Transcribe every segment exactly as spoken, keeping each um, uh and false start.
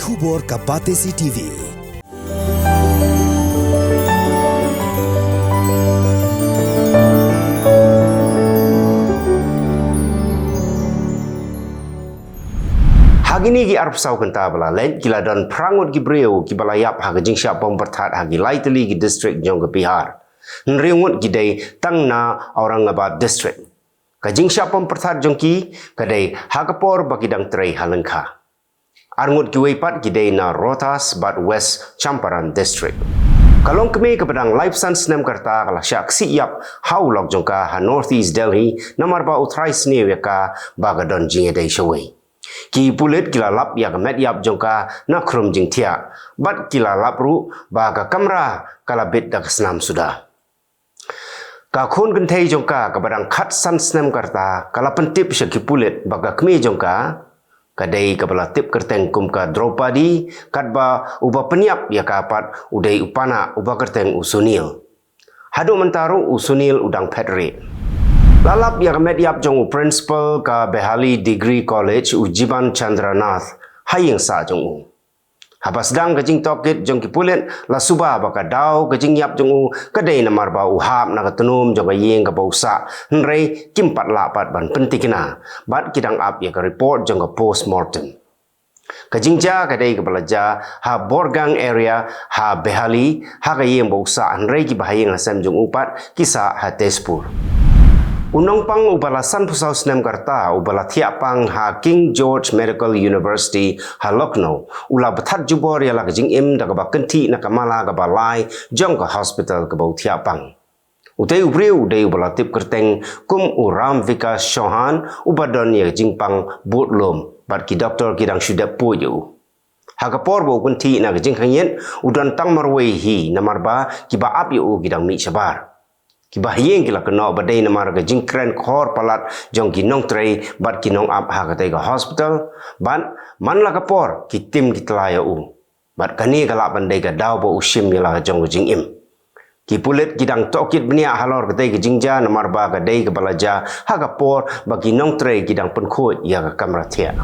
Khubor ka Batesi T V. Ha kine ki arphew saw kynta ba la leit, ki la don phra ngut ki briew kiba la ïap ha ka jingshah pom pyrthat ha ki lai tylli ki district jong ka Bihar. Hynriew ngut ki dei tang na Aurangabad district. Ka jingshah pom pyrthat jong ki ka dei ha ka por ba ki dang trei ha lyngkha. Ar ngut kiwei pat ki dei na Rohtas bad West Champaran District. Ka long kmie kaba dang laiphew san snem ka rta ka la shah ksih ïap ha u lok jong ka ha North East Delhi namar ba u trai sniew ïa ka ba ka don jingïadei shawei. Ki pulit ki la lap ïa ka met ïap jong ka na khrum jingthiah bad ki la lap ruh ba ka kamra ka la bit da ka snam suda. Ka khun kynthei jong ka kaba dang khatsan snem ka rta ka la pyntip sha ki pulit ba ka kmie jong ka ka dei kaba la tip kyrteng kum ka Draupadi, katba uba pynïap ïa ka pat u dei u pana uba kyrteng u Sunil. Haduh mynta ruh u Sunil u dang phet rieh. La lap ïa ka met ïap jong u principal ka Behali Degree College u Jiban Chandra Nath ha ïing sah jong u. Haba sdang ka jingtohkit jong ki pulit, la suba ba ka daw ka jingïap jong u ka dei namar ba u hap na ka tnum jong ka ïing kaba u sah, hynrei kim pat lah pat ban pynthikna bad ki dang ap ïa ka report jong ka post mortem. Ka jingjia ka dei kaba la jia ha Borgang area ha Behali, ha ka ïing ba u sah, hynrei kiba ha ïing ha sem jong u pat ki sah ha Tezpur. U nongpang uba la sanphew saw snem ka rta uba la thiah pang ha King George Medical University ha Lucknow u la bthat jubor ïa la ka jingim da kaba kynthih na ka mala kaba lai jong ka hospital kaba u thiah pang. Utei u briew u dei uba la tip kyrteng kum u Ram Vikas Chauhan uba don ïa ka jingpang bud lum bad ki doktor ki dang shu dep puid ïa u. Ha ka por ba u kynthih na ka jingkhangïit u don tang marwei hi namar ba kiba ap ïa u ki dang mih shabar. Kiba ha ïing ki la kynnoh ba dei namar ka jingkren khor palat jong ki nongtrei bad ki nongap ha katei ka hospital bad man la ka por ki tim ki tla ïa u. Bad kane ka lah ban dei ka daw ba u shim ïa la ka jong ka jingim. Ki pulit ki dang tohkit bniah halor katei ka jingjia namar ba ka dei kaba la jia ha ka por ba ki nongtrei ki dang pynkhuid ïa ka kamra thiah.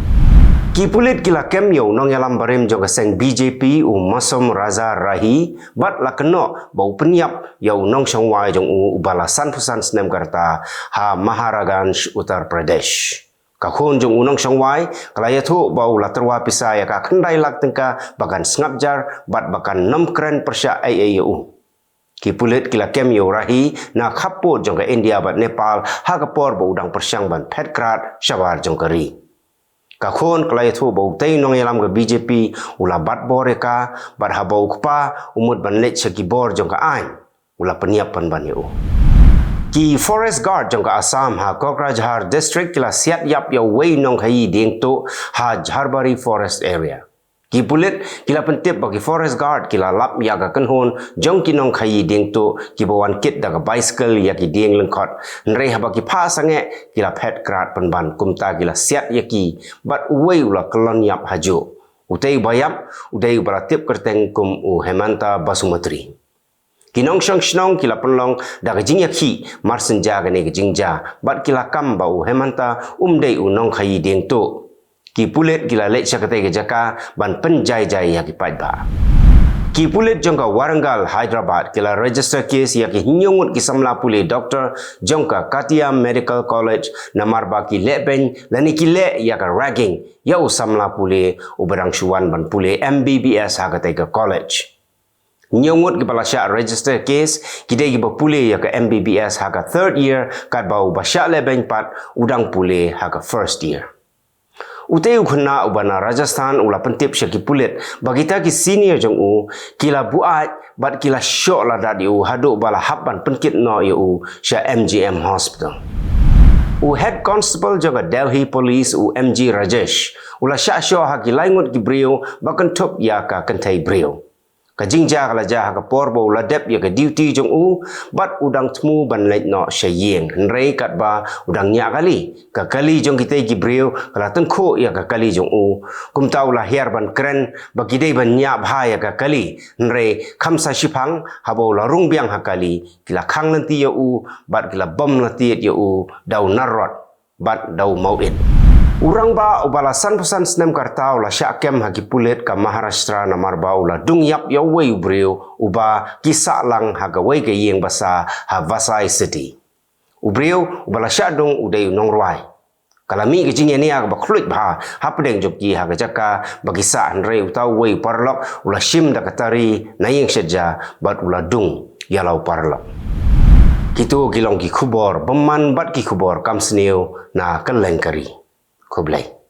Ki pulit ki la kem ïa u nongïalam barim jong ka seng B J P u Masoom Raza Rahi bad la kynnoh ba u pynïap ïa u nongshongwai jong u uba la sanphew san snem ka rta ha Maharaganj, Uttar Pradesh. Ka khun jong u nongshongwai ka la ïathuh ba u la tyrwa pisa ïa ka khyndai lak tyngka ba kan sngap jar bad ba kan nym kren pyrshah ei ei ïa u. Ki pulit ki la kem ïa u Rahi na khappud jong ka India bad Nepal ha ka por ba u dang pyrshang ban phet krad shabar jong ka ri. Ka khun ka la ïathuh ba utei u nongïalam ka B J P u la bat bor ïa ka bad haba u kpa u mut ban leit sha ki bor jong ka aiñ u la pynïap pynban ïa u. Ki forest guard jong ka Assam ha Kokrajhar district ki la siat ïap ïa uwei u nongkhaïi diengtuh ha Jharbari forest area. Ki pulit ki la pyntip ba ki forest guard ki la lap ïa ka kynhun jong ki nongkhaïi diengtuh kiba wan kit da ka bicycle ïa ki dieng lyngkhot, hynrei haba ki phah sangeh ki la phet krad pynban, kumta ki la siat ïa ki bad uwei u la kyllon ïap hajuh. Utei uba ïap u dei uba la tip kyrteng kum u Hemanta Basumatary. Ki nongshong shnong ki la pynlong da ka jingïakhih marsynja kane ka jingjia bad ki la kam ba u Hemanta um dei u nongkhaïi diengtuh. Ki pulit ki la leit sha katei ka jaka ban pynjai jai ïa ki paidbah. Ki pulit jong ka Warangal, Hyderabad ki la register case ïa ki hynñiew ngut ki samla pule doktor jong ka Katia Medical College namar ba ki leh beiñ lane ki leh ïa ka ragging ïa u samla pule uba dang shu wan ban pule M B B S ha katei ka college. Hynñiew ngut kiba la shah register case ki dei kiba pule ïa ka M B B S ha ka third year, katba uba shah leh beiñ pat u dang pule ha ka first year. Utei u khynnah uba na Rajasthan u la pyntip sha ki pulit ba kita ki senior jong u ki la buaid bad ki la shoh la dat ïa u haduh ba la hap ban pynkit noh ïa u sha M G M Hospital. U head constable jong ka Delhi Police u M G Rajesh u la shah shoh ha ki lai ngut ki briew ba kynthup ïa ka kynthei briew. Ka jingjia ka la jia ha ka por ba u la dep ïa ka duty jong u bad u dang thmu ban leit noh sha ïing, hynrei katba u dang ñiah kali, ka kali jong kitei ki briew ka la tyngkhuh ïa ka kali jong u. Kumta u la hiar ban kren ba ki dei ban ñiah bha ïa ka kali, hynrei kham sa shiphang, haba u la rung biang ha kali ki la khang lynti ïa u bad ki la bom lynti ïa u da u narrot bad da u mawit. U rangbah uba la san phew san snem ka rta u la shah kem ha ki pulit ka Maharashtra namar ba u la dung ïap ïa uwei u briew uba ki sah lang ha kawei ka ïing basa ha Vasai City. U briew uba la shah dung u dei u nongrwai. Ka la mih ka jingïania kaba khluit bha hapdeng jong ki ha ka jaka ba ki sah, hynrei uta uwei u paralok u la shim da ka tari na ïing shet ja bad u la dung ïa la u paralok. Kito ki long ki khubor bymman bad ki khubor kam sniew na kylleng ka ri. Khublei.